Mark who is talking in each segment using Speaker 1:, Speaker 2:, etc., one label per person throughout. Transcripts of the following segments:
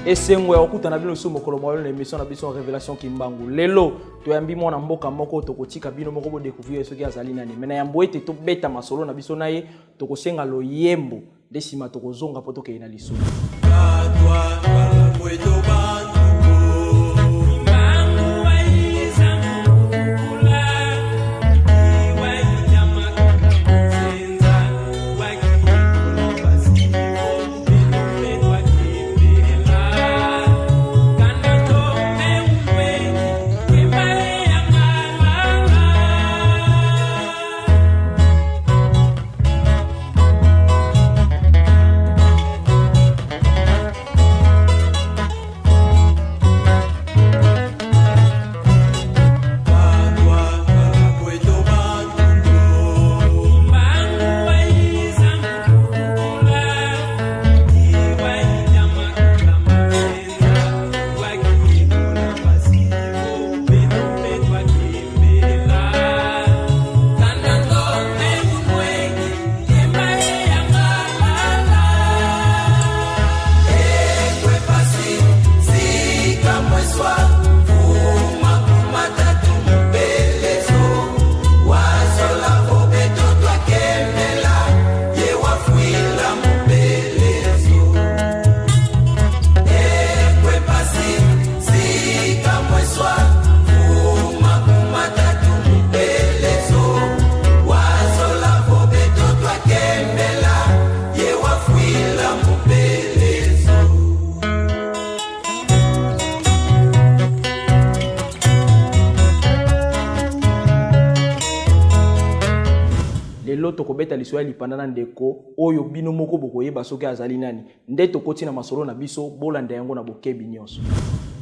Speaker 1: Esengo ya kokutana bino lisusu mokolo mwa lelo na émission na biso Révélation Kimbangu. Lelo toyambi mwana mboka moko, tokotika bino moko bodécouvrir soki azali nani. Me na yambo ete tobeta masolo na biso na ye, tokosenga loyembo nde nsima tokozonga mpo tokei na lisolo. Lelo tokobeta lisolo ya lipanda na ndeko oyo bino moko bokoyeba soki azali nani. Nde tokoti na masolo na biso, bolanda yango na bokebi nyonso.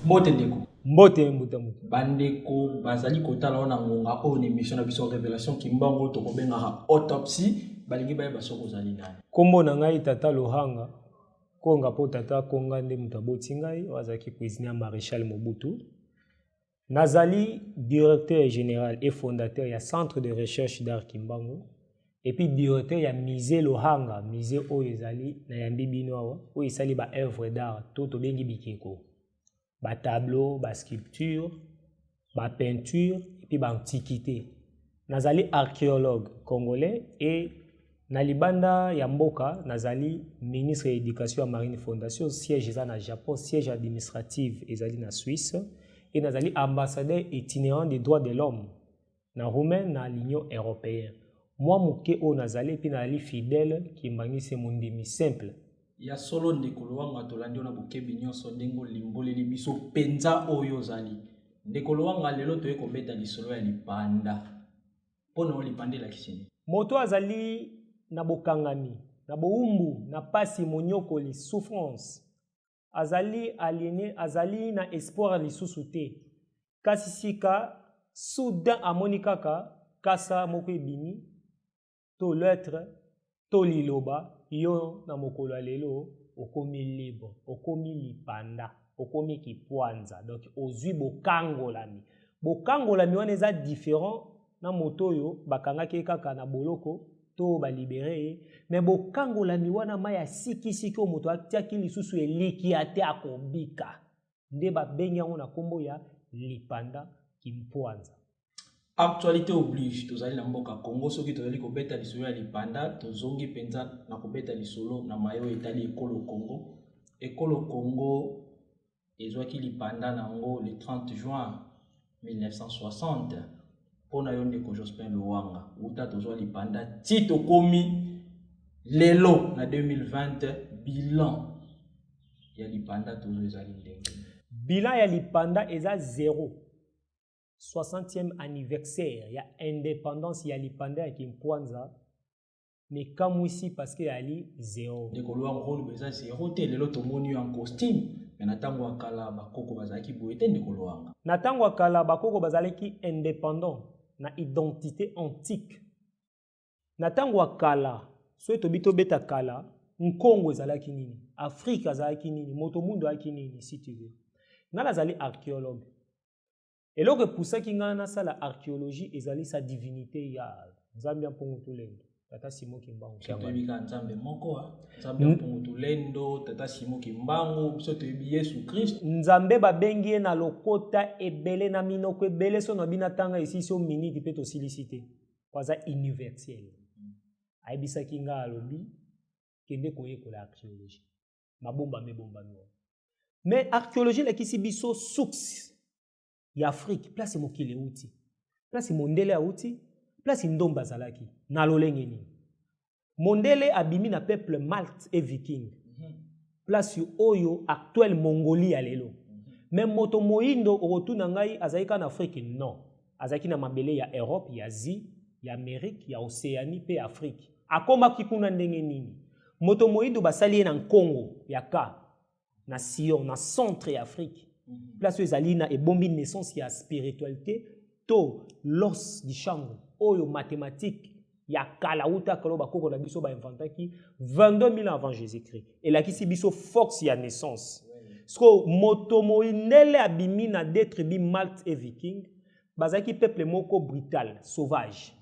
Speaker 1: Mbote ndeko.
Speaker 2: Mbote mbuta mutu.
Speaker 1: Bandeko bazali kotala yo na ngonga oyo na émission na biso Révélation Kimbangu tokobengaka autopsie, balingi bayeba soki ozali nani.
Speaker 2: Kombo na ngai Tata Lohanga Konga, po Tata Konga nde moto aboti ngai, oyo azalaki cuisinier ya Maréchal Mobutu. Nazali directeur général et fondateur ya Centre de recherche d'art Kimbangu et puis directeur ya musée Lohanga, musée oyo ezali na yambi bino awa, oyo esali ba œuvre d'art to tobengi bikeko, ba tableau, ba sculpture, ba peinture et puis ba antiquité. Nazali archéologue congolais et na libanda ya mboka nazali ministre ya éducation ya Marine Fondation, siège eza na Japon, siège administratif ezali na Suisse et nazali ambassadeur itinérant des droits de l'homme na Roumain na l'Union européenne. Moi moke oyo nazali puis nazali fidèle kimbangisi mondimi simple.
Speaker 1: Ya solo ndeko Lohanga, tolandi yo na bokebi nyonso ndenge olimboleli biso mpenza oyo ozali. Ndeko Lohanga, lelo toye kobeta lisolo ya lipanda. Mpo na yo lipanda elakisi nini?
Speaker 2: Moto azali na bokangami, na bowumbu, na pasi, monyokoli, souffrance. Azali aliéné, azali na espoir lisusu te. Kasi sika, soudain amoni kaka kasa moko ebimi, to lettre, to liloba, yo na mokolo ya lelo okomi libre, okomi lipanda, okomi kipwanza. Donc ozwi bokangolami. Bokangolami wana eza différent na moto oyo bakangaki ye kaka na boloko to balibere ye, mais bokangolami wana mai ya sikisiki oyo moto atiaki lisusu elikia te akobika, nde babengi yango na kombo ya lipanda kimpwanza.
Speaker 1: Actualité oblige, tozali na mboka Congo, soki tozali kobeta lisolo ya lipanda, tozongi mpenza na kobeta lisolo na maye oyo etali ekolo Congo. Ekolo Congo ezwaki lipanda na yango le 30 juin 1960. Mpo na yo ndeko Jospin Lohanga, wuta tozwa lipanda ti tokomi lelo na 2020, bilan ya lipanda tozwa ezali ndenge?
Speaker 2: Bilan ya lipanda eza 0. 60e anniversaire ya indépendance ya lipanda ya Kimpwanza mekamwisi parce que ali 0.
Speaker 1: Ndeko Lohanga, koloba eza 0 te. Lelo tomoni yo en costume, mais na ntango ya kala bakoko bazalaki boye te, ndeko Lohanga.
Speaker 2: Na ntango ya kala bakoko bazalaki indépendant na identité antique. Na ntango ya kala, soki tobi tobeta kala, Nkongo ezalaki nini? Afrique azalaki nini? Moto mundu azalaki nini, si tu veux. Nga nazali archéologue. Eloko epusaki nga nasala archéologie ezali sa divinité ya Nzambe ya Mpungu Tulendo. Tata Simon Kimbangu.
Speaker 1: Toyebi kaka Nzambe moko, ah. Nzambe ya Mpungu Tulendo, Tata Simon Kimbangu, biso toyebi Yesu Kristo.
Speaker 2: Nzambe babengi ye na lokota ebele, na minoko ebele, so na bino atanga esisi o miniti mpe tosilisi te, po aza universel. Ayebisaki nga, alobi kende koyekola archéologie, mabombami ebombami wana. Mais archéologie elakisi biso source ya Afrique, place mokili euti, place mondele auti, place ndombe azalaki na lolenge nini. Mondele abimi na peuple Malte et Viking, place oyo actuelle Mongolie ya lelo. Mais moto moyindo, okotuna ngai, azalaki kaka na Afrique? Non, azalaki na mabele ya Europe, ya Asie, ya Amérique, ya Océanie mpe Afrique. Akomaki kuna ndenge nini? Moto moyindo basali ye na Nkongo ya ka na Sion, na centre ya Afrique, place oyo ezali na ebombi naissance ya spiritualité to l'os du Shango, oyo mathématique ya kala uta kala bakoko na biso bainventaki 22 000 ans avant Jésus-Christ, elakisi biso force ya naissance. Siko moto moindele abimi na deux tribus, Malte et Viking. Bazalaki peuple moko brutal, sauvage.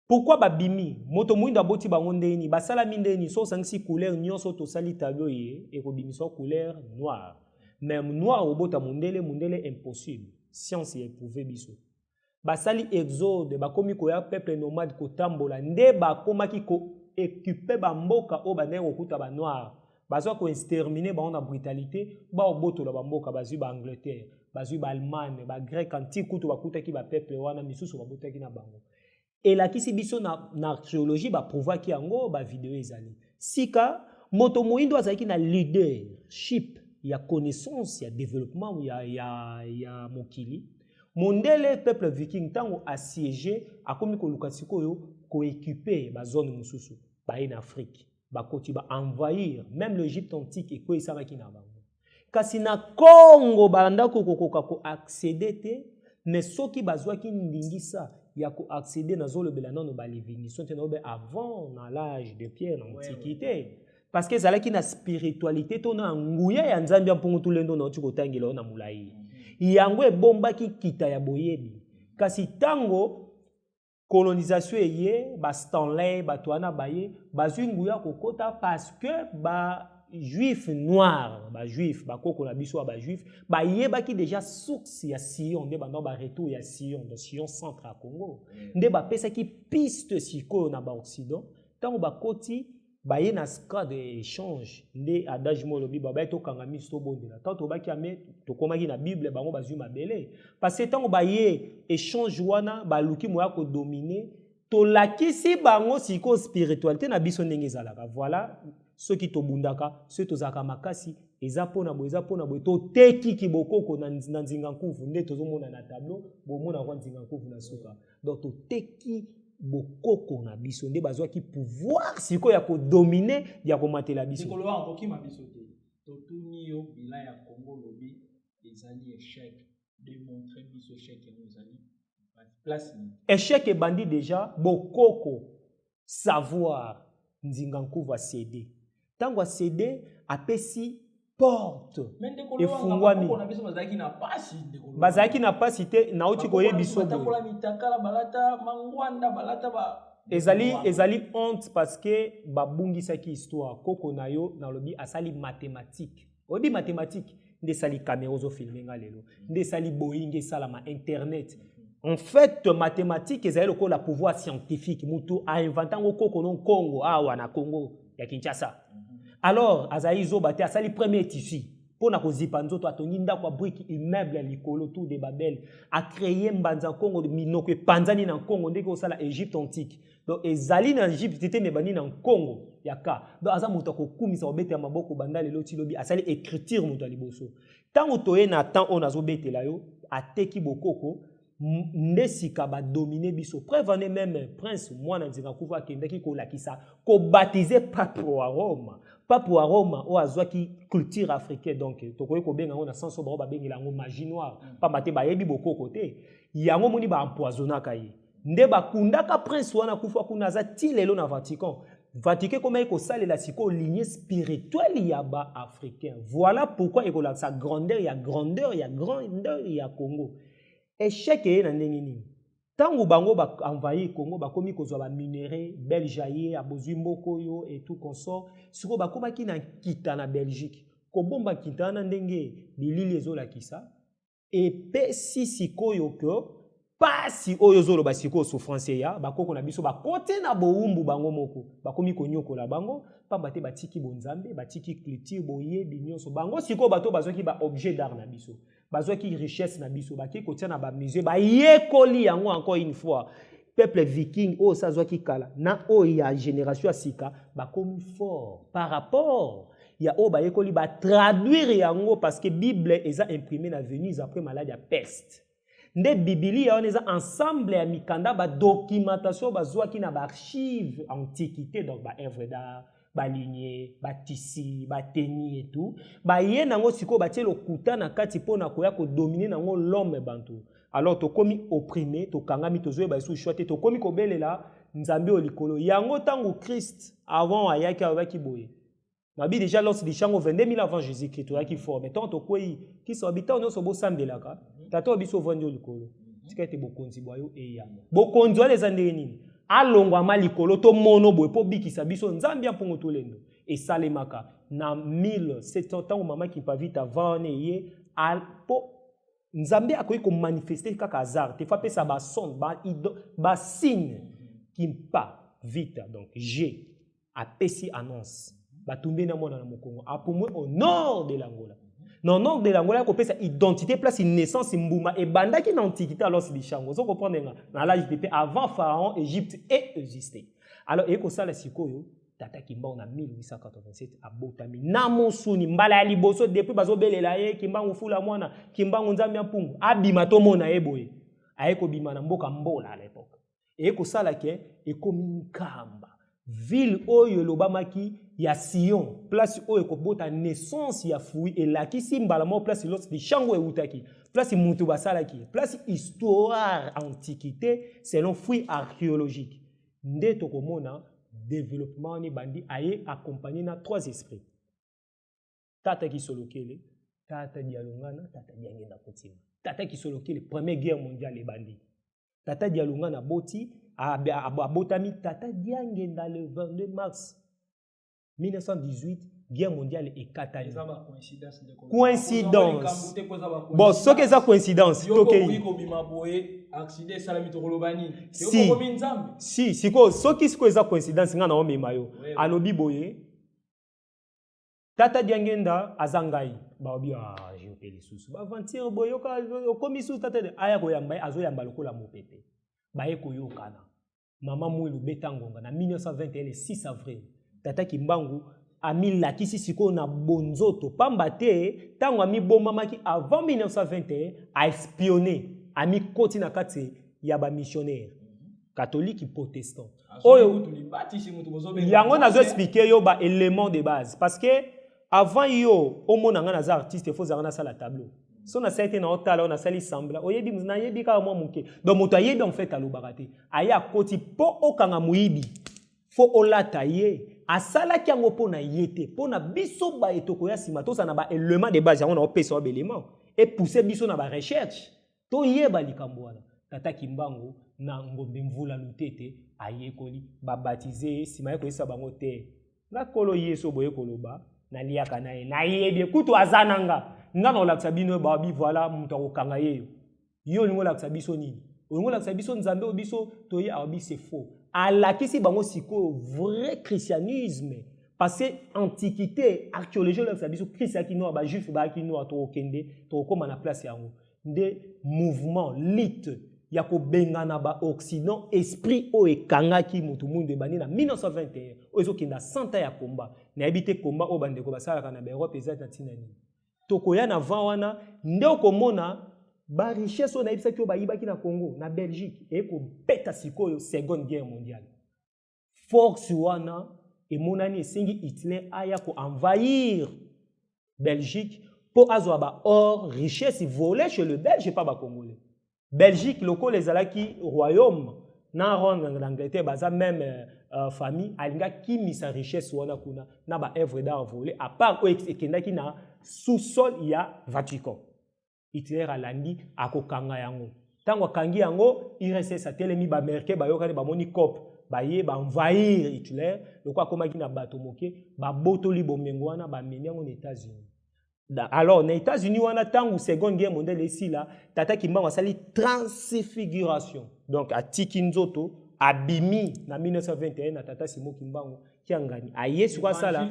Speaker 2: Pourquoi babimi? Moto moyindo aboti bango ndenge nini? Basalami ndenge nini? So osangisi couleur nyonso, tosali tableau ye, ekobimisa couleur noire. Mais noir obota mondele? Mondele impossible. Science ya éprouvé biso. Basali exode, bakomi koya peuple nomade, kotambola, nde bakomaki kooccuper bamboka oyo bandenge kokuta banoir, bazwa koexterminer bango na brutalité, baobotola bamboka. Bazwi baAngleterre, bazwi baAllemagne, baGrec antique kutu bakutaki bapeuple wana, misusu babotaki na bango. Elakisi biso na archéologie, baprouvaki yango, bavideo ezali. Sika moto moyindo azalaki na leadership ya connaissance ya développement ya mokili. Mondele, peuple viking, ntango assiégé, akomi koluka sikoyo kooccuper bazone mosusu. Baye na Afrique, bakoti, baenvahir même l'Égypte antique, ekweyisamaki na bango. Kasi na Congo bandako kokoka koaccéder te. Mais soki bazwaki ndingisa ya koaccéder, nazolobela nano baLivingstone te, naobe avant na l'âge de pierre, na antiquité, parce que ezalaki na spiritualité to na nguya ya Nzambe ya Mpungu Tulendo nauti kotangela oyo na molai. Yango ebombaki nkita ya boyebi. Kasi ntango colonisation eye, baStanley, bato wana baye, bazwi nguya kokota, parce que bajuif noir, bajuif, bakoko na biso ya bajuif, bayebaki déjà source ya Sion, nde banda baretour ya Sion, donc Sion centre ya Congo, nde bapesaki piste sikoyo na baoccident. Ntango bakoti, baye na cas de échange, nde adage mo olobi babaye tokanga miso, tobondela. Ntango tobaki ame, tokomaki na Bible, bango bazwi mabele, parce que ntango baye échange wana, baluki moya kodominer. Tolakisi bango sikoyo spiritualité na biso ndenge ezalaka. Voilà, soki tobundaka, soki tozalaka makasi, eza mpona boye, eza mpona boye. Toteki bokoko na nzinga nkuvu, nde tozomona na tableau, bomona kwa nzinga nkuvu na suka. Donc toteki bokoko na biso, nde bazwaki pouvoir sikoyo ya kodominer, ya komatela biso.
Speaker 1: Ndeko Lohanga, kokima biso te. Totuni yo bilan ya Congo, lobi ezali échec. Démontre biso échec yango ezali place nini?
Speaker 2: Échec ebandi déjà bokoko, savoir. Nzinga nkuvu acédé. Ntango acédé, apesi porte
Speaker 1: Mais ndeko Lohanga,
Speaker 2: efungwami.
Speaker 1: bakoko na biso bazalaki na pasi, ndeko Lohanga.
Speaker 2: Bazalaki na pasi te. Nauti
Speaker 1: Bakoko na
Speaker 2: koyebi
Speaker 1: biso
Speaker 2: so boye.
Speaker 1: Batambola mitakala, balata mangwanda, balata ba
Speaker 2: Ezali, ezali honte, parce que babungisaki histoire. Koko na yo, nalobi, asali mathématique. Oyebi mathématique nde esali caméra ozofilmer nga lelo, nde esali Boeing, esalama internet. En fait, mathématique ezali lokola pouvoir scientifique. Moto ainventer yango, koko no Nkongo, awa na Congo ya Kinshasa. Alors azali zoba te. Asali premier tissu mpo na kozipa nzoto, atongi ndako ya brique, immeuble ya likolo, tour de Babel. Acréer mbanza Nkongo, minoko epanzani na Nkongo, ndenge osala Égypte antique. Donc ezali na Égypte te, me ebandi na Nkongo ya ka. Donc aza moto akokumisa, kobetela maboko banda lelo ti lobi. Asali écriture, moto ya liboso. Ntango toye na temps oyo nazobetela yo, ateki bokoko, nde sika badominer biso. Preuve ane, même prince mwana nzinga kufa akendaki kolakisa, kobaptiser pape wa Rome. Pape wa Rome oyo azwaki culture africaine, donc tokoki kobenga yango na sens oyo bango babengela yango magie noire, pamba te bayebi bokoko te. Yango moni baempoisonnaka ye, nde bakundaka prince wana kufa kuna, aza ti lelo na Vatican. Vatican ekomaki kosalela sikoyo lignée spirituelle ya baafricain. Voilà pourquoi ekolakisa grandeur ya grandeur ya grandeur ya Congo. Échec eye na ndenge nini? Ntango bango baenvahir Congo, bakomi kozwa baminerais belge, aye abozwi mboka oyo et tout consort. Sikoyo bakomaki na nkita na Belgique, kobomba nkita wana ndenge bilili ezolakisa, epesi sikoyo ke pasi oyo ozoloba sikoyo, souffrance eya. Bakoko na biso bakoti na bowumbu, bango moko bakomi konyokola bango, pamba te batiki bonzambe, batiki culture, boyebi nyonso. Bango sikoyo bato bazwaki baobjet d'art na biso, bazwaki richesse na biso, bakei kotia na bamusée, bayekoli yango. Encore une fois, peuple viking oyo osi azwaki kala na oyo ya génération ya sika bakomi fort par rapport ya oyo bayekoli, batraduire yango, parce que Bible eza imprimé na Venise après maladi ya peste. Nde Bibilia wana eza ensemble ya mikanda, badocumentation bazwaki na baarchive antiquité, donc baœuvre d'art, baligne, batisi, bateni et tout. Baye nango sikoyo, batie lokuta na kati mpona koya kodominer nango l'homme bantu. Alors tokomi opprimé, tokangami, tozoyeba lisusu choix te, tokomi kobelela Nzambe oyo likolo. Yango ntango Christ avant ayaki, alobaki boye nabi déjà Los Lishango 22 000 avant Jésus Christ, toyaki fort, mais ntango tokwei kisa babi, ntango nyonso bosambelaka Tata oyo biso ovandi oyo likolo, tika ete bokonzi bwa yo eya. Bokonzi wana eza ndenge nini? Alongwama likolo, tomono boye mpo bikisa biso Nzambe ya mpongo tolendo. Esalemaka na 1700, ntango mama Kimpavita avant wana eye, mpo Nzambe akoki komanifeste kaka hasard te, faut apesa bason, basigne. Kimpa Vita, donc G apesi annonce, batumbi na mwana na mokongo, apumwe au nord de l'Angola. Na nord de l'Angola, akopesa identité, place naissance, mbuma ebandaki na antiquité. Alors Lishango, ozo comprendre nga, na l'âge de avant Pharaon, Égypte et existé. Alors eye kosala sikoyo tata Kimbangu na 1887 abotami na mosuni mbala ya liboso. Depuis bazobelela ye Kimbangu, fula mwana Kimbangu, Nzambe ya mpungu, abima, tomona ye boye. Aye kobima na mboka Mbola à l'époque. Eye kosala ke ekomi Nkamba, ville oyo elobamaki ya Sion, place oyo ekobota naissance ya fruit. Elakisi mbala moko place Los Lishango eutaki, place mutu basalaki, place histoire antiquité selon fruit archéologique. Nde tokomona développement wana ebandi. Aye accompagné na trois esprits: tata Kisolokele, tata Dialungana, tata Diangenda Kotima. Tata Kisolokele, première guerre mondiale ebandi. Tata Dialungana aboti, abotami tata Diangenda le 22 mars 1918, guerre mondiale ekatani.
Speaker 1: Eza bacoïncidence, ndeko.
Speaker 2: Coïncidence.
Speaker 1: Likambo te, po eza ba
Speaker 2: Bon, soki eza coïncidence,
Speaker 1: yo mpo
Speaker 2: tokei.
Speaker 1: Okoki kobima boye, accident esalami, tokoloba nini? Yo
Speaker 2: Si.
Speaker 1: kokomi Nzambe.
Speaker 2: Si sikoyo, soki sikoyo eza coïncidence, ngai naomema yo. Alobi boye, tata Diangenda aza ngai, baobi ah, mpe lisusu baventure boye, yoka okomi susu tata aya koyamba ye, azoyamba lokola mopepe. Baye koyokana mama Mwilu beta ngonga na 1921 le 6 avril. Tata Kimbangu amilakisi sikoyo na bonzoto, pamba te ntango amibomamaki avant 1921, aespionne, amikoti na kati ya bamissionnaire catholique, protestant oyo.
Speaker 1: Oyo libatisi moto bozobenga.
Speaker 2: Yango nazo expliquer yo baélément de base, parce que avant yo omona nga naza artiste, faut ozalaka nasala tableau. So nasali te, na otala oyo nasali sembla, oyebi nayebi kaka mwa moke. Donc moto ayebi, en fait alobaka te. Aye akoti mpo okanga moyibi, faut olata ye. Asalaki yango mpo na ye te, mpo na biso baye tokoya nsima, tozala na baélément de base. Yango na opesa wa baélément epousse biso na barecherche, toyeba likambo wana. Tata Kimbangu na Ngombe Mvula Lutete ayekoli, babatize ye. Nsima ye koyebisa bango te, nga Nkolo Yesu boye koloba, naliaka na ye, nayebi ye, kutu aza na nga, nga na kolakisa bino. Babi voilà, moto akokanga ye yo. Yo olingi olakisa biso nini? Olingi olakisa biso Nzambe oyo biso toye? Awabi c'est faux. Alakisi bango sikoyo vrai christianisme, parce que antiquité, archéologie olakisa biso Christ ayaki noir, bajuif bayaki noir. Tokokende, tokokóma na place yango. Nde mouvement lutte ya kobengana baoccident, esprit oyo ekangaki motu mundu, ebandi na 1921, oyo ezokenda 100 ya komba. Nayebi te komba oyo bandeko basalaka na baEurope eza na ntina nini. Tokoya na vent wana nde okomona barichesse oyo nayebisaki, oyo bayibaki na Congo, na Belgique, ekobeta sikoyo seconde guerre mondiale. Force wana emonani, esengi Hitler aya koenvahir Belgique mpo azwa baor, richesse volé chez le Belge, pa bacongolais. Belgique lokola ezalaki royaume na rendre l'Angleterre, baza même famille, alingi akimisa richesse wana kuna na baœuvre d'art volé, à part oyo ekendaki na sous-sol ya Vatican. Hitler alandi, akokanga yango. Ntango akangi yango, URSS atelemi, baaméricain bayokani, bamoni cope, baye baenvahir Hitler. Lokola akomaki na bato moke, babotoli bomengo wana, bamemi yango na États-Unis. Alors na États-Unis wana, ntango Seconde Guerre mondiale esila, tata Kimbangu asali transfiguration, donc atiki nzoto, abimi na 1921 na tata Simon Kimbangu Kiangani. Aye sikoyo asala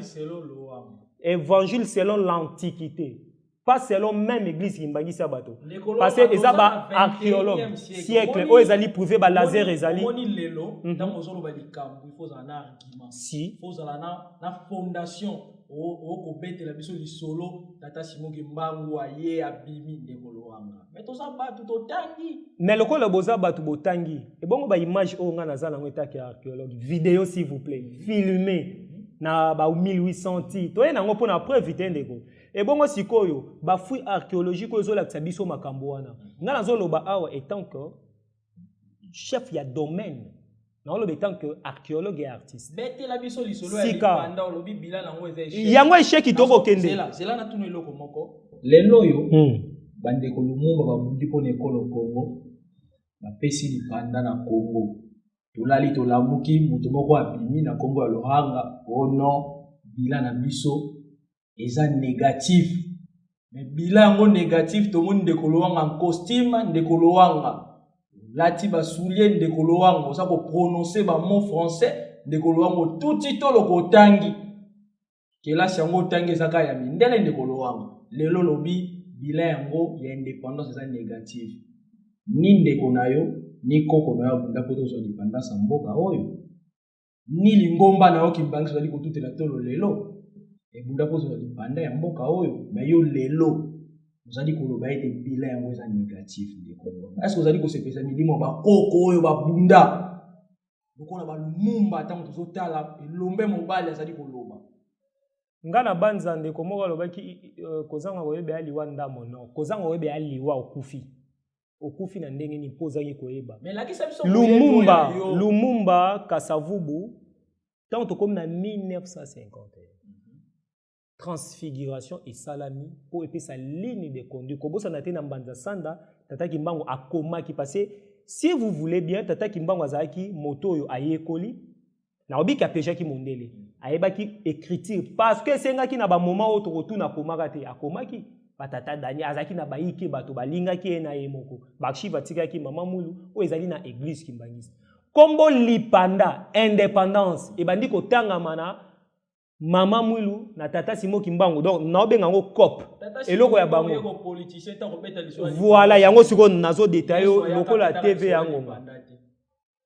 Speaker 2: évangile selon l'antiquité, pas selon même église kimbangisi ya bato, parce que eza baarchéologue siècle oyo ezali prouvé, balaser ezali.
Speaker 1: Omoni lelo, ntango ozoloba likambo, il faut ozala na argument.
Speaker 2: Si.
Speaker 1: Faut ozala na fondation. Okobetela biso lisolo, tata Simon Kimbangu aye, abimi. Ndeko Lwanga, mais toza bato totangi.
Speaker 2: Mais lokola boza bato botangi, ebongo baimage oyo ngai naza nango etaki ya archéologue, vidéo s'il vous plaît, filmé na ba 1800 ti toye nango mpona preuve te, ndeko. Ebongo sikoyo bafouille archéologique oyo ezolakisa biso makambo wana, ngai nazoloba awa etant que chef ya domaine, naoloba etant que archéologue et artiste.
Speaker 1: Betela biso lisolo ya lipanda. Olobi bilan yango eza
Speaker 2: échec. Yango échec, tokokende.
Speaker 1: Zela, natuna eloko moko. Lelo oyo, bandeko Lumumba babundi mpona ekolo Congo, bapesi lipanda na Congo. Tolali, tolamuki, moto moko abimi na nkombo ya Lohanga: "Oh non, bilan na biso eza négatif." Mais bilan yango négatif, tomoni ndeko Lowanga en costume, ndeko Lowanga olati basoulier, ndeko Lowanga oza koprononce bamot français, ndeko Lowanga otuti toloko, otangi kelasi yango, otangi eza kaka ya mindele. Ndeko Lowanga, lelo lobi bilan yango ya indépendance eza négatif. Ni ndeko na yo, ni koko na yo abunda mpo tozwa indépendance ya mboka oyo, ni lingomba na yo kimbangisi ozali kotutela tolo lelo ebunda mpo ozwa lipanda ya mboka oyo. Mais yo lelo ozali koloba ete bilan yango eza négatif. Ndeko, est-ce ozali kosepesa milimo ya bakoko oyo babunda lokola balumumba, ntango tozotala elombe mobali azali koloba?
Speaker 2: Nga na banza, ndeko moko alobaki kozanga koyeba ya liwa ndambo. No, kozanga koyeba ya liwa, okufi. Okufi na ndenge nini mpo ozangi koyeba?
Speaker 1: Mais lakisa biso.
Speaker 2: Lumumba, Lumumba, Kasavubu, ntango tokomi na 1951, transfiguration esalami mpo epesa ligne de conduite. Kobosana te, na Mbanza Sanda, tata Kimbangu akomaki, parce si vous voulez bien, tata Kimbangu azalaki moto oyo ayekoli. Nakobi apejaki mondele, ayebaki écriture, parce que esengaki na bamoment oyo tokotuna, akomaka te. Akomaki batata Daniel, azalaki na bayike, bato balingaki ye na ye moko. Baarchive atikaki mama Mulu oyo ezali na église kimbangisi. Nkombo lipanda, indépendance, ebandi kotangama na mama Mwilu na tata Simo Kimbangu. Donc naobenga yango cop, eloko ya bango. Voilà, yango sikoyo nazodétailler yo lokola TV ya ngonga.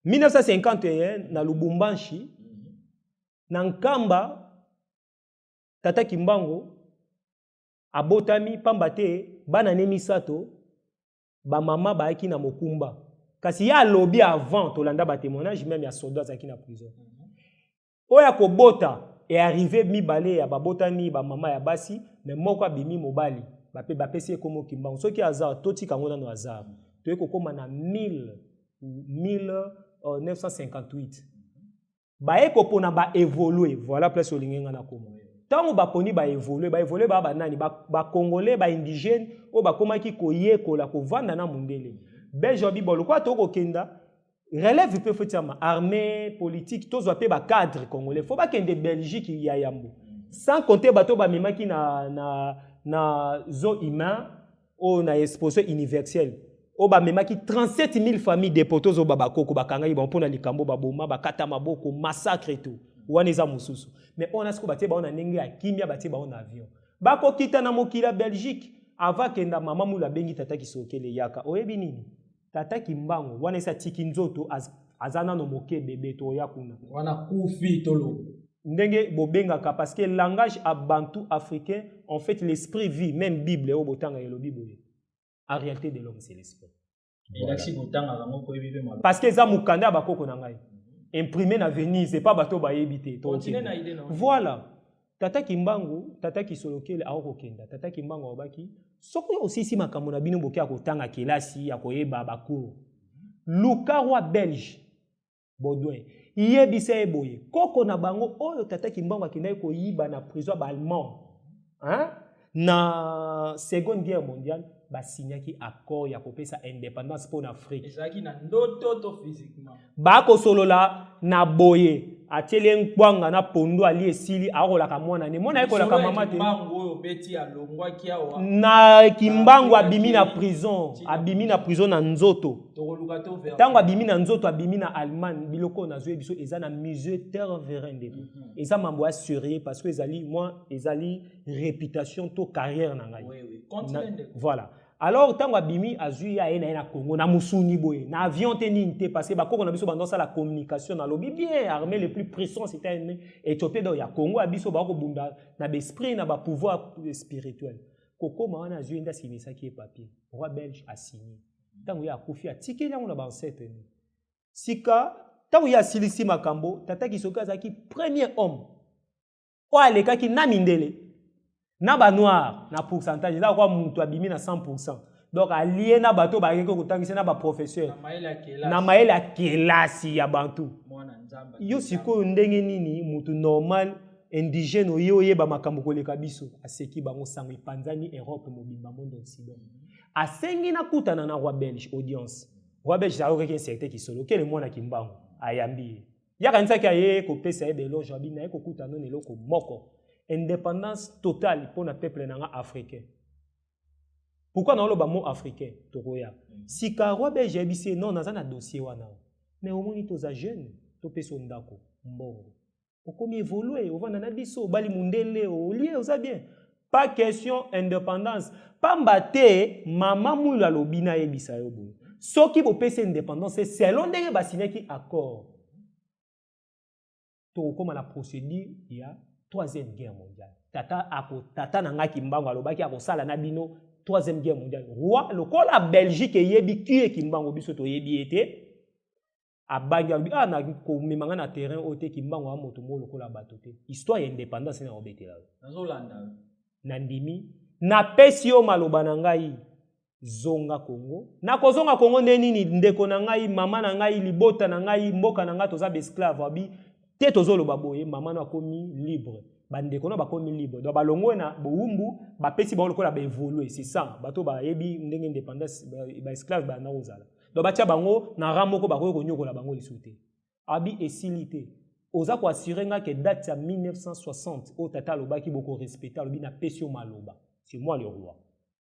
Speaker 2: 1951 na Lubumbashi, na Nkamba, tata Kimbangu abotami, pamba te bana ne misato, bamama bayaki na mokumba. Kasi ye alobi avant, tolanda batémoignage même ya soldat azalaki na prison oyo akobota, earrive mibale ya babotami bamama ya basi, mais moko abimi mobali, bape bapesi ye kombo Kimbangu. Soki hasard, totika yango nano hasard. Toyei kokóma na 1958, baye kopona baévolue. Voilà place olingi nga nakoma. Ntango baponi baévolue, baévolue baa banani? Bacongolais baindigène oyo bakomaki koyekola kovanda na mondele belge. Wabi bo lokola tokokenda relève mpe faut tiama armée politique, tozwa mpe bacadre congolais, faut bakende Belgique ya yambo, sans compter bato bamemaki na zoo humain oyo na exposition universelle oyo bamemaki 37 000 familles déportées. Ozoba bakoko bakangaki bango mpona likambo, baboma, bakata maboko, massacre et tout wana eza mosusu. Mais oyo na sikoyo batie bango na ndenge ya kimia, batie bango na avion, bakokita na mokili ya Belgique. Avant akenda, mama Mulu abengi tata Kisokele: "Yaka." Oyebi nini? Tata Kimbangu wana esi atiki nzoto, aza nano moke, bebe. Toya kuna.
Speaker 1: Wana kufi tolo.
Speaker 2: Ndenge bobengaka, parce que langage à bantu africain, en fait l'esprit vit. Même Bible oyo botanga elobi boye: en réalité de l'homme, c'est l'esprit.
Speaker 1: Elakisi kotangaka yango mpo oyebi mpe maloba.
Speaker 2: Parce que eza mokanda ya bakoko na ngai, imprimé na Venise, epa bato bayebi te.
Speaker 1: Continue na idée na yo.
Speaker 2: Voilà, tata Kimbangu, tata Kisolokele akokokenda. Tata Kimbangu alobaki: "Soki osilisi makambo na bino, boke ya kotanga kelasi ya koyeba bacours, luka roi belge Baudouin, yebisa ye boye: koko na bango oyo tata Kimbangu akendaki koyiba na prison ya baallemand, hein? Na Seconde Guerre mondiale, basignaki accord ya kopesa indépendance mpo na Afrique.
Speaker 1: Ezalaki na ndoto to physiquement?
Speaker 2: Bakosolola na boye, atieli ye nkwanga na pondu, ali esili, akolaka mwana ne, mwana ayekolaka mama te.
Speaker 1: Kimbangu oyo obeti alongwaki awa.
Speaker 2: Na Kimbangu abimi na prison, abimi na prison na nzoto.
Speaker 1: Tokoluka to ver.
Speaker 2: Ntango abimi na nzoto, abimi na Allemagne. Biloko oyo nazwi biso eza na musée Tervuren, ndeko. Eza mambo ya sérieux parce que ezali moi, ezali réputation to carrière na ngai.
Speaker 1: Oui, continue, ndeko.
Speaker 2: Voilà. Alors ntango abimi, azwi ye, aye na ye na Congo na mosuni boye, na avion te, nini te, parce que bakoko na biso bando osala communication. Nalobi bien, armée le plus puissant, c'était un Éthiopien. Donc ya Congo ya biso bakobunda na baesprit, na bapouvoir spirituel. Kokoma wana, azwi ye nde asinisaki ye papier. Roi belge asigné. Ntango ye akufi, atikeli yango na baancêtre ne. Sika ntango ye asilisi makambo, tata Kisoki azalaki premier homme oyo alekaki na mindele na banoir na pourcentage. Eza kwa moto abimi na 100. Donc alie na bato bayeki kotangisa na baprofesseur.
Speaker 1: Na mayele ya kelasi.
Speaker 2: Na mayele ya kelasi ya bantu.
Speaker 1: Mwana Nzambe.
Speaker 2: Yo sikoyo, ndenge nini motu normal, indigène, oye oyeba makambo koleka biso? Aseki bango, sango epanzani Europe mobimba, monde occident. Asengi nakutana na roi belge, audience. Roi belge ayokaki un certain Kisolokele, mwana Kimbangu, ayambi ye. Ye akanisaki aye kopesa ye baéloge. Abi naye kokutana nano eloko moko: indépendance totale mpo na peuple na nga africain. Pourquoi naoloba mot africain? Tokoya sika. Roi belge ayebisi ye: non, naza na dossier wana, mais omoni toza jeune, topesa yo ndako, mbongo, okomi évolue, ovanda na biso, obali mundele, olie, oza bien. Pas question indépendance, pamba te mama Mwilu alobi, nayebisa yo boye: soki bopesi indépendance selon ndenge basignaki accord, tokokóma na procédure ya Troisième Guerre mondiale. Tata ako, tata na ngai Kimbangu alobaki akosala na bino Troisième Guerre mondiale. Roi lokola Belgique eyebi ki ye Kimbangu, biso toyebi ye te, abangi, alobi: ah, na komema ngai na terrain oyo te. Kimbangu aza moto moko lokola bato te. Histoire ya indépendance na kobetela yo.
Speaker 1: Nazolanda yo.
Speaker 2: Nandimi, napesi yo maloba na ngai: zonga Kongo. Nakozonga Kongo nde nini? Ndeko na ngai, mama na ngai, libota na ngai, mboka na ngai, toza baesclave. Abi te, tozoloba boye, mama no akomi libre, bandeko no bakomi libre, donc balongwe na bowumbu, bapesi bango lokola baévolue. C'est ça, bato bayebi ndenge indépendance, baesclave banda kozala. Donc batia bango na rang moko, bakoki konyokola bango lisusu te. Abi esili te, oza koassurer nga ke date ya 1960 oyo tata alobaki bokorespecte. Alobi: napesi yo maloba, c'est moi le roi.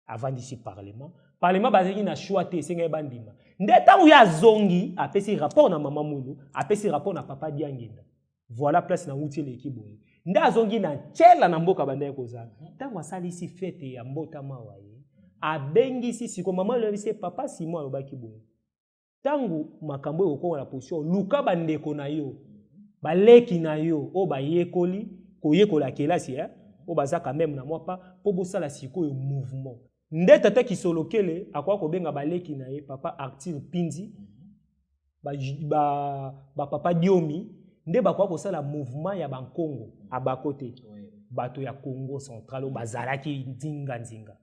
Speaker 2: Avandisi parlement. Parlement bazalaki na choix te, esengaki bandima. Nde ntango ye azongi, apesi rapport na mama Mwilu, apesi rapport na papa Diangenda. Voilà place na wuti eleki boye. Nde azongi na ntiela na mboka bandaki kozala. Ntango asalisi fête ya mbotama wa ye, abengisi siko mama, alobisi ye: papa Simon alobaki boye, ntango makambo oyo okokoma na position, luka bandeko na yo, baleki na yo oyo bayekoli koyekola kelasi, eh? Oyo baza quand même na mwa pa mpo bosala sikoyo mouvement. Nde tata Kisolokele akoka kobenga baleki na ye, papa Arthur Pinzi, bapapa ba Diomi, nde bakoka kosala mouvement ya bankongo abako te, bato ya Congo central oyo bazalaki nzinga-nzinga.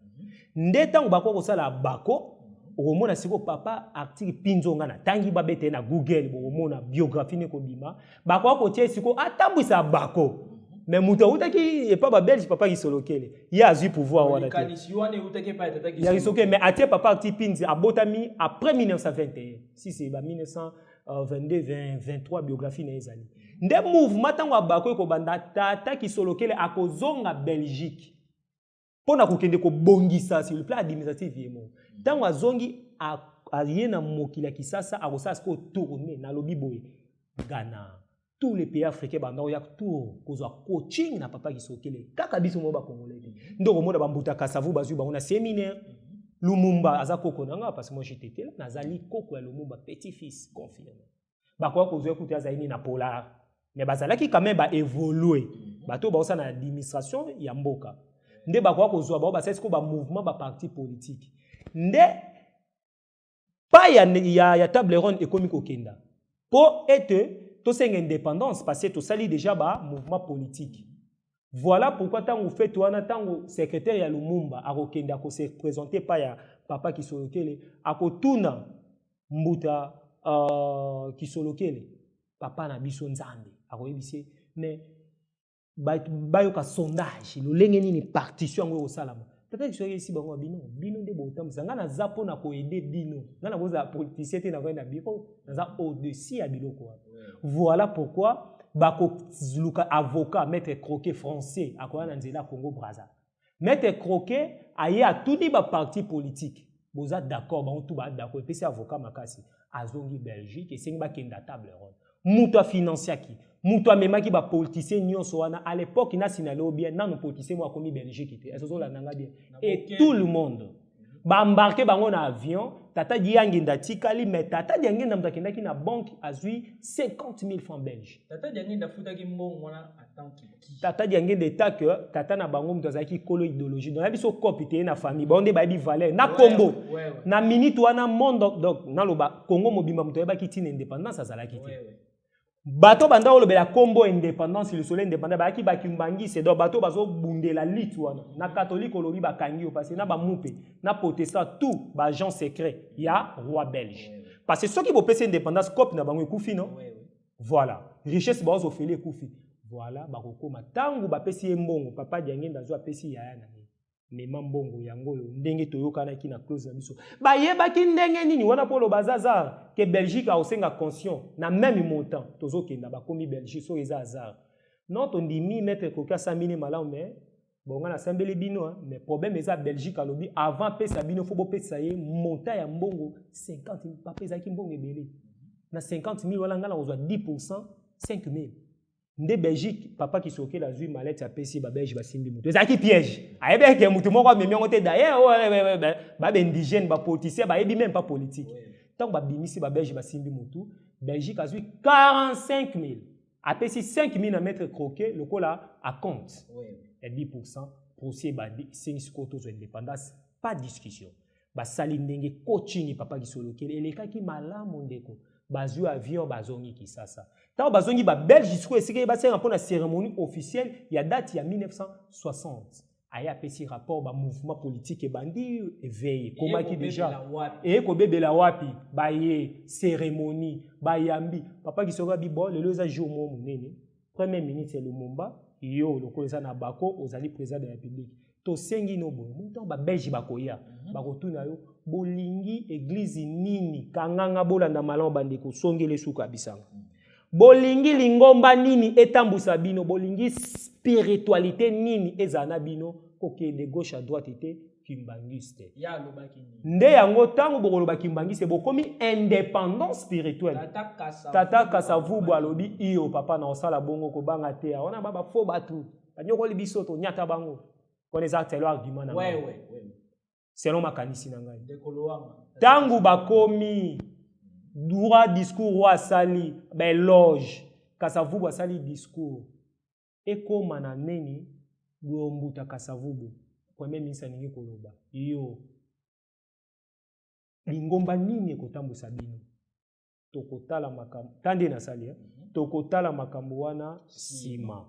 Speaker 2: Nde ntango bakoka kosala bako, okomona sikoyo papa Arthur Pinzo, nga natangi, babete na Google, bokomona biographie ne kobima. Bakoka kotia sikoyo atambwisa bako, mais moto awutaki epa babelge, papa Kisolokele, ye azwi pouvoir wana te.
Speaker 1: Likanisi wana eutaki epai ya tata.
Speaker 2: Ya Kisolokele, mais atie papa Arthur Pinzi, abotami après 1921, si c'est ba 1922, 20, 23, biographie na ye ezali. Nde mouvement ntango abako ekobanda, tata Kisolokele akozonga Belgique mpo na kokende kobongisa sur le plan administratif ye moko. Ntango azongi, aye na mokili ya Kisasa, akosala sikoyo tournée. Nalobi boye, Ghana, tous les pays africains banda oya tour kozwa coaching na papa Kisolokele. Kaka biso moko bacongolais te. Nde okomona bambuta Kasavu, bazwi bango na séminaire. Lumumba aza koko na nga, parce que moi j'étais là, nazali koko ya Lumumba, petit fils confirmé. Bakoka kozwa kutu azali nini na polar, mais bazalaki quand même baévolue, bato oyo baosala na administration ya mboka. Nde bakoka kozwa bango, basali sikoyo bamouvement, baparti politique. Nde pa ya table ronde ekomi kokenda mpo ete tosenga indépendance, parce que tosali déjà bamouvement politique. Voilà pourquoi ntango fête wana, ntango secrétaire ya Lumumba akokende, akose présenter pa ya papa Kisolokele, akotuna mbuta Kisolokele, papa na biso Nzambe akoyebisi ye, mais Bayoka sondage lolenge nini partition yango ekosalama. Tata biso ayebisi bango ya bino, bino nde botambwisa, ngai naza mpo na koaider bino, ngai nakozala politicien te, nakoya na bureau, naza au-dessus ya biloko wana. Voilà pourquoi bakoluka avocat, maître Croquet français, akoya na nzela ya Congo Brazza. Maître Croquet aye, atuni baparti politique: boza d'accord? Bango tu baa d'accord. Epesi avocat makasi, azongi Belgique, esengi bakenda table ronde. Moto afinanciaki, moto amemaki bapoliticien nyonso wana à l'époque, nasinale o bien nano politicien moko akomi Belgique te. Ese ozolanda nga bien? Et tout le monde baembarquer bango na avion. Tata Diangenda atikali, mais tata Diangenda moto akendaki na banque, azwi 50 000 francs belge.
Speaker 1: Tata Diangenda afutaki mbongo wana en tant que qui?
Speaker 2: Tata Diangenda eta ke tata na bango moto azalaki kolo idéologie. Donc yabi so kopi te ye na famille bango nde bayebi valeur na kombo na minute wana monde. Donc naloba Congo mobimba, moto ayebaki ntina indépendance azalaki te. Bato banda olobela kombo indépendance, lisolo indépendance, bayaki bakimbangise. Donc bato bazobundela lite wana na catholique, olobi bakangi yo, parce que na bamupe na protestant, tout baagent secret ya roi belge, parce que soki bopesi indépendance, cope na bango ekufi, non? Voilà, richesse bazofele ekufi. Voilà, bakokóma ntango bapesi ye mbongo. Papa Diangenda azwi, apesi yaya na ye: mema mbongo yango oyo ndenge toyokanaki na clause na biso. Bayebaki ndenge nini wana mpo oloba aza ke Belgique akosenga caution na même montant. Tozokenda, bakomi Belgique, soki eza hasard non, tondimi maître Koki asambini malamu, mais bon, nga nasambeli bino, mais problème eza Belgique alobi avant apesa bino, fo bopesa ye montant ya mbongo 50. Papa, ezalaki mbongo ebele. Na 50 000 wana, nga na kozwa 10, 5 000 nde Belgique. Papa Kisokela azwi malete, apesi babelge, basimbi moto. Ezalaki piège, ayebi eke motu moko amemi yango te. D'ailleurs babe indigène, bapoliticien bayebi même pas politique. Ntango babimisi, babelge basimbi motu. Belgique azwi 45 000, apesi 5 000 na maître Croquet lokola acompte ya 10. Procès ebandi, esengi sikoyo tozwa indépendance, pas discussion. Basali ndenge coaching, papa Kisolokele elekaki malamu. Ndeko, bazwi avion, bazongi Kisasa. Ntango bazongi, babelge sikoyo esika ye basenga mpona cérémonie officielle ya date ya 1960. Aye, apesi rapport, bamouvement politique ebandi, éveil ekomaki déjà. Eye kobebela wapi? Baye cérémonie, bayambi papa Kisoko, abi: bon, lelo eza jour moko monene, premier ministre Lumumba, yo lokola eza na bako, ozali président de la République, tosengi no boye. Ntango babelge bakoya, bakotuna yo: bolingi église nini? Kanganga, bolanda malamu bandeko, songeli suka bisanga. Bolingi lingomba nini etambusa bino? Bolingi spiritualité nini ezala na bino? Kokende gauche à droite te, kimbangiste. Nde yango ntango bokoloba kimbangiste, bokomi indépendance spirituelle. Tata Kasavubu alobi: iyo papa, na osala bongo, kobanga te. Wana bafo bato banyokoli biso, tonyata bango. Wana eza telo argument na ngai, selon makanisi na ngai. Ntango bakomi droit, discours roi asali, baéloge, Kasavubu asali discours, ekóma na nini, Mbuta Kasavubu premier ministre alingi koloba: yo lingomba nini ekotambusa bino? Tokotala makambo ta nde nasali, eh? Tokotala makambo wana nsima.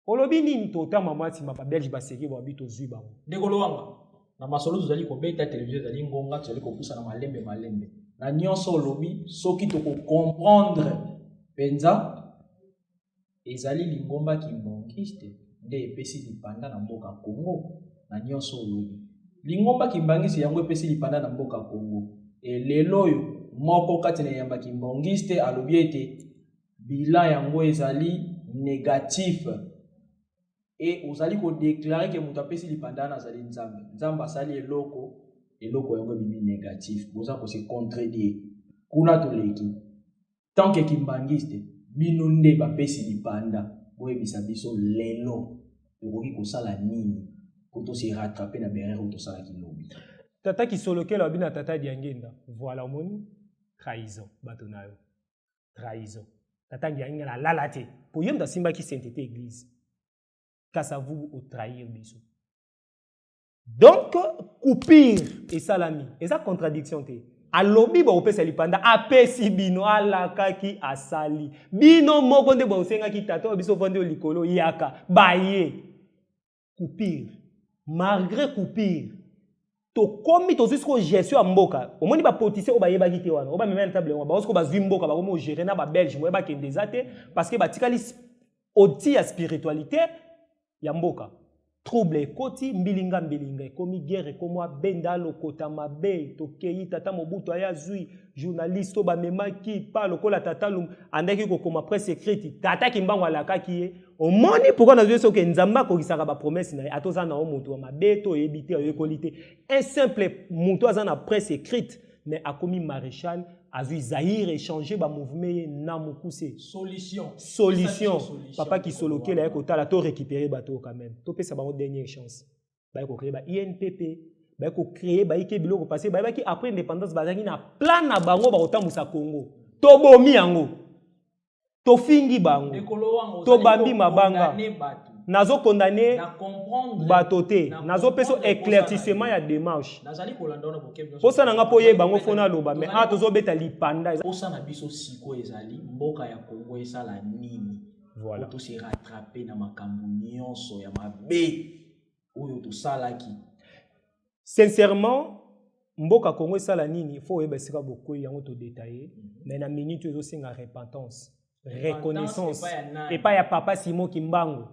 Speaker 2: Olobi nini? Totama mwa nsima. Babelge baseki, babi tozwi bango.
Speaker 1: Ndeko Lowanga, na masolo tozali kobeta, televizio ezali ngonga, tozali kopusana malembe malembe. Na nyonso olobi, soki tokocomprendre mpenza, ezali lingomba kimbangiste nde epesi lipanda na mboka Congo. Na nyonso olobi, lingomba kimbangiste yango epesi lipanda na mboka Congo. Elelo oyo moko kati na eyamba kimbangiste alobi ete bilan yango ezali négatif e ozali kodéclarer ke moto apesi lipanda wana azali Nzambe. Nzambe asali eloko, eloko yango ebimi négatif. Boza kose contredire kuna. Toleki tant que kimbangiste, bino nde bapesi lipanda. Boyebisa biso lelo tokoki kosala nini po tose rattraper na berere oyo tosalaki lobi?
Speaker 2: Tata Kisolokela abi na tata Diangenda: voilà, omoni trahison, bato na yo trahison. Tata Diangenda alala te po ye moto asimbaki sainteté église. Kasavubu otrahir biso. Donc coupure esalami, eza contradiction te. Alobi bakopesa lipanda, apesi bino, alakaki, asali. Bino moko nde bosengaki tata oyo biso ovandi oyo likolo, yaka baye coupure. Malgré coupure, tokomi, tozwi sikoyo gestion ya mboka. Omoni bapoliticien oyo bayebaki te wana, oyo bamema na table yango, bango sikoyo bazwi mboka, bakomi ogérer na babelge. Moye bakende eza te, parce que batikali. Oti ya spiritualité ya mboka. Trouble ekoti, mbilinga mbilinga ekomi, guerre ekomi, abenda lokota mabe, tokei tata Mobutu aya azwi journaliste oyo bamemaki pa lokola tata Lum andaki kokoma presse écrite, tata Kimbangu alakaki ye. Omoni pourquoi nazwi soki Nzambe akokisaka ba promesse na ye, ata oza na yo moto ya mabe to oyebi te, oyekoli te, un simple moto aza na presse écrite mais akomi maréchal, azwi Zaïre, échanger ba mouvement ye na mokuse.
Speaker 1: Solution.
Speaker 2: Solution. Papa Kisolokele aye kotala to récupérer bato quand même, topesa bango dernière chance. Baye kocréer ba INPP, baye kocréer bayike biloko parce que bayebaki après indépendance bazalaki na plan na bango bakotambusa Congo. Tobomi yango, tofingi bango, tobambi mabanga. Nazokondane bato te, nazopesa éclaircissement ya démarche. Posa na nga mpo oyeba yango, fo naloba, mais awa tozobeta lipanda.
Speaker 1: Posa na biso sikoyo ezali mboka ya Congo esala nini?
Speaker 2: Voilà.
Speaker 1: Po tose rattraper na makambo nyonso ya mabe oyo tosalaki.
Speaker 2: Sincèrement, mboka Congo esala nini? Fo oyeba esika bokwei yango, todétailler, mais na minute oyo ezosenga repentance, reconnaissance epai ya papa Simon Kimbangu,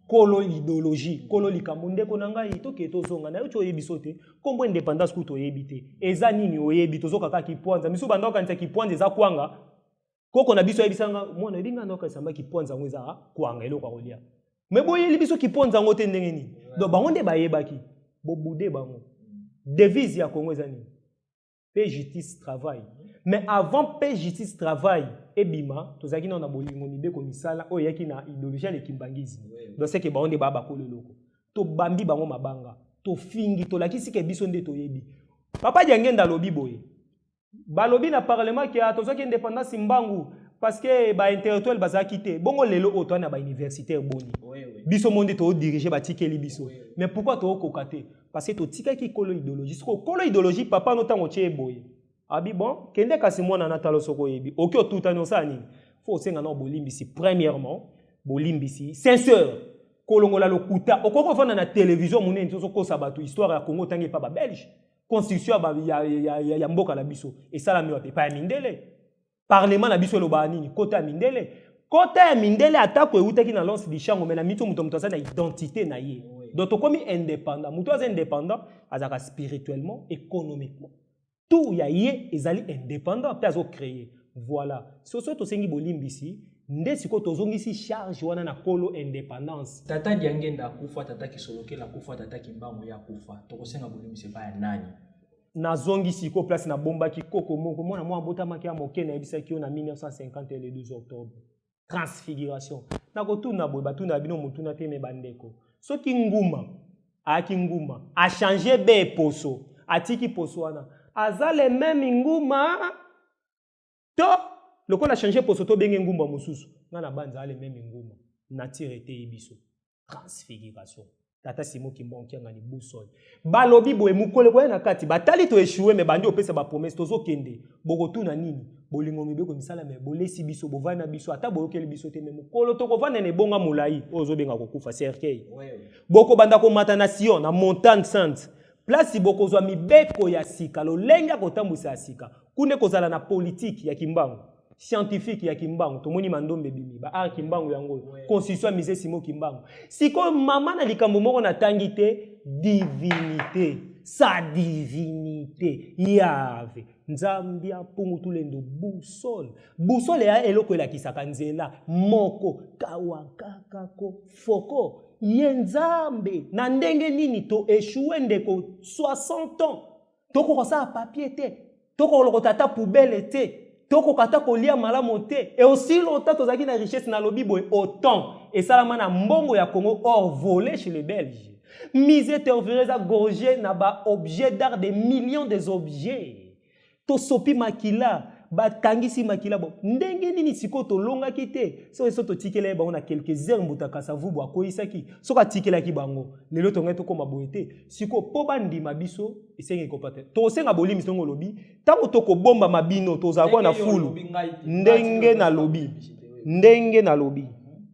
Speaker 2: kolo idéologie, kolo likambo. Ndeko na ngai, tokee tozonga na yo ti oyebi so te nkombo indépendance kutu oyebi te eza nini. Oyebi tozoka kaka kipwanza misu banda okanisa kipwanza eza kwanga. Koko na biso ayebisanga mwana oyebi ngai naokanisa mba kipwanza yango eza kwanga, eloko ya kolia. Me boyeli biso kipwanza yango te ndenge nini? Donc bango nde bayebaki bobude bango. Devise ya Congo eza nini? Paix, justice, travail. Mais avant paix, justice, travail ebima, tozalaki nano na bolingo, mibeko, misala oyo eyaki na idéologie ya le kimbanguisme. Donc c'est que bango nde baya bakolo eloko. Tobambi bango mabanga, tofingi, tolakisi ke biso nde toyebi. Papa Diangenda alobi boye, balobi na parlement ke tozwaki indépendance mbangu parce que baintellectuel bazalaki te. Bongo lelo oyo toza na bauniversitaire boni? Biso mo nde todirige, batikeli biso. Mais pourquoi tookoka te? Parce que totikaki kolo idéologie. Siko kolo idéologie, papa no, ntango otie boye abi bon, kende kasi mwana na talo. Soki oyebi oki otutani, osala nini? Fo osenga na bolimbisi. Premièrement, bolimbisi sincère, kolongola lokuta. Okoki kofanda na télévision monene te, ozokosa bato histoire ya Congo otangi epa babelge. Constitution ya mboka na biso esalami wapi? Epai ya mindele. Parlement na biso elobaka nini? Kota ya mindele, kota ya mindele. Atako eutaki na lance dishango, me na mito moto aza na identité na ye. Donc tokomi indépendant. Moto aza indépendant azalaka spirituellement, économiquement, tout ya ye ezali indépendant mpe azocréer. Voilà, soso tosengi bolimbisi nde sikoyo tozongisi charge wana na kolo indépendance.
Speaker 1: Tata Diangenda akufa, tata Kisolokela akufa, tata Kimbangu ye akufa. Tokosenga bolimbisi epai ya nani?
Speaker 2: Nazongi sikoyo place nabombaki koko moko, mwana mwa abotamaki ya moke. Nayebisaki yo na 1950, le 12 octobre, transfiguration. Nakotuna boye, batuna bino motuna te, me bandeko, soki nguma ayaki, nguma achange be poso, atiki poso wana, aza le même nguma to lokola change poso tobenge ngumba mosusu? Nga na banza ale même nguma. Nature eteyi biso transfiguration. Tata Simo Kimbangu Kiangani, boussole. Balobi boye, mokolo ekoya na kati batali toéchoué, me bandi opesa bapromesse, tozokende. Bokotuna nini? Bolingo, mibeko, misala. Me bolesi biso, bovandi na biso, ata boyokeli biso te, me mokolo tokovanda na ebonga molai oyo ozobenga kokufa, cercueil, bokobanda komata na Sion, na montagne sainte, place bokozwa mibeko ya sika, lolenge ya kotambwisa ya sika. Kuna ekozala na politike ya Kimbangu, scientifique ya Kimbangu. Tomoni mandombe ebimi, ba art Kimbangu yango oyo, constitution ya musée Simo Kimbangu. Sikoyo mama na likambo moko natangi te, divinité, sa divinité Yave Nzambe ya mpungu tulendo. Boussole, boussole eya eloko elakisaka nzela moko kawakakako foko ye Nzambe. Na ndenge nini toéchoué, ndeko? 60 ans tokoka kosala papier te, tokolokota ata poubelle te, tokoka ata kolia malamu te. Et aussi longtemps tozalaki na richesse, nalobi boye, autant esalama na mbongo ya Congo, or volé chez les Belges. Musée Tervuren eza gorgé na baobjet d'art, des millions des objets. Tosopi makila, batangisi makila. Bo ndenge nini sikoyo tolongaki te? Soki so totikela ye bango na quelques heures, mbuta Kasavubu akweyisaki. Soki atikelaki bango lelo, tongai tokóma boye te. Sikoyo mpo bandima biso, esengi kopa te. Tokosenga bolimbisi ndenge olobi, ntango tokobombama bino tozala kwa na fulu. Ndenge nalobi, ndenge nalobi,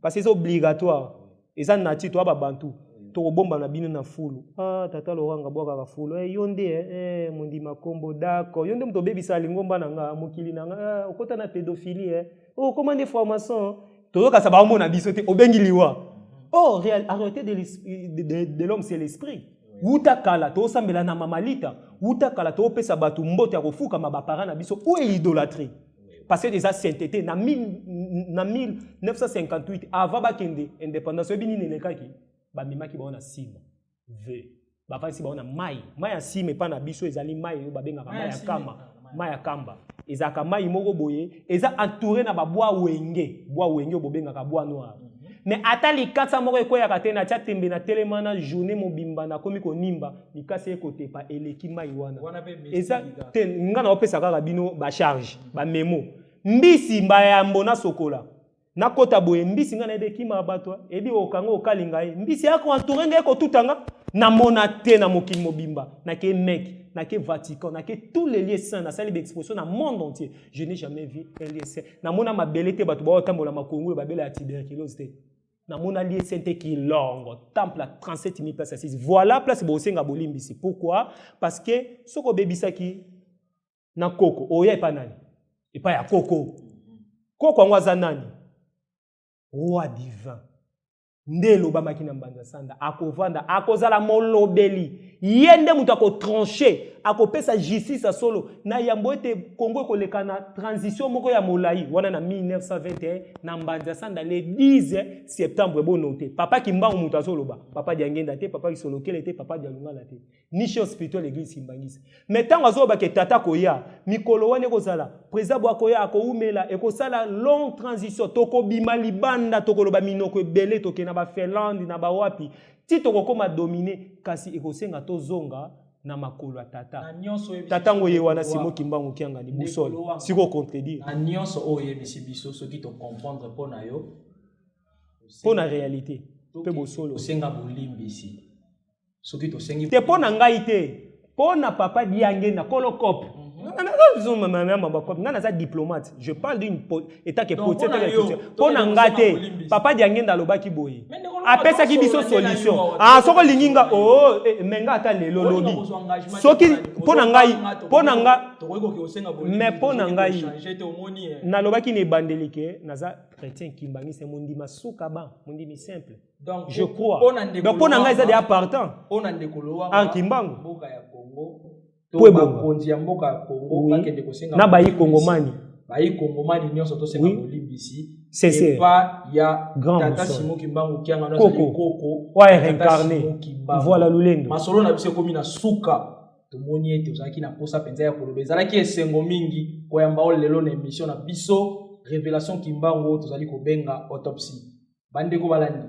Speaker 2: parce que eza obligatoire, eza nature, toya babantu, tokobombana bino na fulu. Ah, tata Loranga bwakaka fulu. Eh, yo nde eh, eh, mondima kombo, d'accord, yo nde moto obebisa lingomba na nga, mokili na nga. Ah, okota na pédophilie, eh. Oh, okoma nde franc-maçon. Tozokasa baomona biso te, obengi liwa. Oh, la réalité de l'homme, c'est l'esprit. Wuta kala tozosambela na mamalita, wuta kala tozopesa bato mbote ya kofukama, baparent na biso. Où est l'idolâtrie? Parce que eza sainteté. Na 1958, avant bakende indépendance, oyebi nini elekaki? Bamemaki bango na nsima v, bavandisi bango na mai, mai ya nsima. Epa na biso ezali mai oyo babengaka mai ya kama, mai ya kamba. Ezalaka mai moko boye, eza entouré na babwa wenge, bwa wenge oyo bobengaka bois noir. Mais ata likasa moko ekweyaka te. Natia tembe na telema na journée mobimba, nakomi konimba likasa, ekotepa eleki mai wana. Eza te, nga na opesa kaka bino bacharge bamemo mbisi mbayambo nasokola, nakota boye mbisi. Ngai nayebi ekimaka bato, eyebi okanga okalinga ye. Mbisi yako entouré ngai, ekotutanga. Namona te na mokili mobimba. Nake Mecque, nake Vatican, nake tous les lieux saints, nasali baexposition na monde entier, je n'ai jamais vu un lieu saint. Namona mabele te, bato baotambola makongo oyo babela ya tuberculose te. Namona lieu saint te. Kilongo temple à 37 000 places assises, voilà place bosenga bolimbisi. Pourquoi? Parce que soki obebisaki na koko, oya epa nani? Epai ya koko. Koko yango aza nani? Roi divin nde elobamaki na Mbanza Sanda, akovanda, akozala molobeli. Ye nde moto akotranche, akopesa justice ya solo. Na yambo ete Kongo ekoleka na transition moko ya molai wana na 1921 na Mbanza Sanda, le 10 septembre. Bonote, papa Kimbangu moto azoloba, papa Diangenda te, papa Kisolokele te, papa Dialungana te, ni chef spirituel église Kimbangisa. Mais ntango azolobaka tata koya mikolo wana, ekozala président bo akoya, akoumela, ekosala longue transition, tokobima libanda, tokoloba minoko ebele, tokende na baFinlande, na bawapi, ti tokokóma domine. Kasi ekosenga tozonga na makolo ya tata. Tata ngo ye wana, Simo Kimbangu Kiangani, boussole. Siko contredire.
Speaker 1: Na nyonso oyo oyebisi biso, soki tocomprendre mpo na yo,
Speaker 2: mpo na réalité mpe bosolo,
Speaker 1: osenga bolimbisi. Soki tosengi
Speaker 2: te mpo na ngai te, mpo na papa Diange na kolo cope, nga naza diplomate, je parle d'une état que mpo na nga te. Papa Diangenda alobaki boye, apesaki biso solution. Ah, soki olingi nga, oh, me nga ata lelo lobi, soki mpo na ngai, mpo na nga, mais mpo na ngai nalobaki na ebandeli ke naza chrétien kimbangiste, mondima suka ba mondimi simple.
Speaker 1: Donc,
Speaker 2: je crois, donc mpo na ngai eza deya partant.
Speaker 1: Mpona ndeko
Speaker 2: Lowanga, Kimbangu.
Speaker 1: Mboka ya Congo to bakonzi ya mboka ya Congo bakende kosenga
Speaker 2: na bayi kongomani.
Speaker 1: Bayi kongomani nyonso, tosenga bolimbisi
Speaker 2: sincère
Speaker 1: epa ya tata Simo Kimbangu Kianga.
Speaker 2: Koko,
Speaker 1: koko
Speaker 2: ouais, réincarné, voilà lulendo.
Speaker 1: Masolo na biso ekomi na suka. Tomoni ete ozalaki na posa mpenza ya koloba. Ezalaki esengo mingi koyamba o lelo na émission na biso Révélation Kimbangu oyo tozali kobenga Autopsie. Bandeko balandi,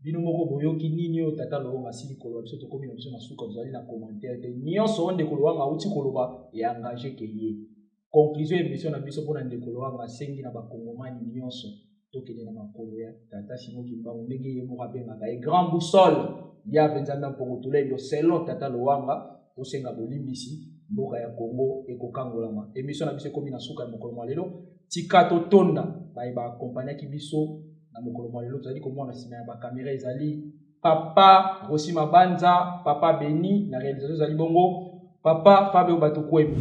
Speaker 1: bino moko boyoki nini oyo tata Lowanga asili koloba biso? Tokomi na biso na suka, tozali na commentaire te. Nyonso oyo ndeko Lowanga auti koloba eengage ke ye. Conclusion ya émission na biso, mpona ndeko Lowanga, asengi na bakongomani nyonso tokende na makolo ya tata Simo Kimbangu, ndenge ye moko abengaka ye grand boussole ya Nzambe ya mpongo tolendo. Selon tata Lowanga, tosenga bolimbisi, mboka ya Congo ekokangolama. Émission na biso ekomi na suka ya mokolo mwa lelo. Tika totonda baye baakompagnaki biso na mokolo mwa lelo. Tozali komona nsima ya bakamera ezali papa Rosi Mabanza, papa Beni na réalisation ezali bongo papa Fabio Batukwemi.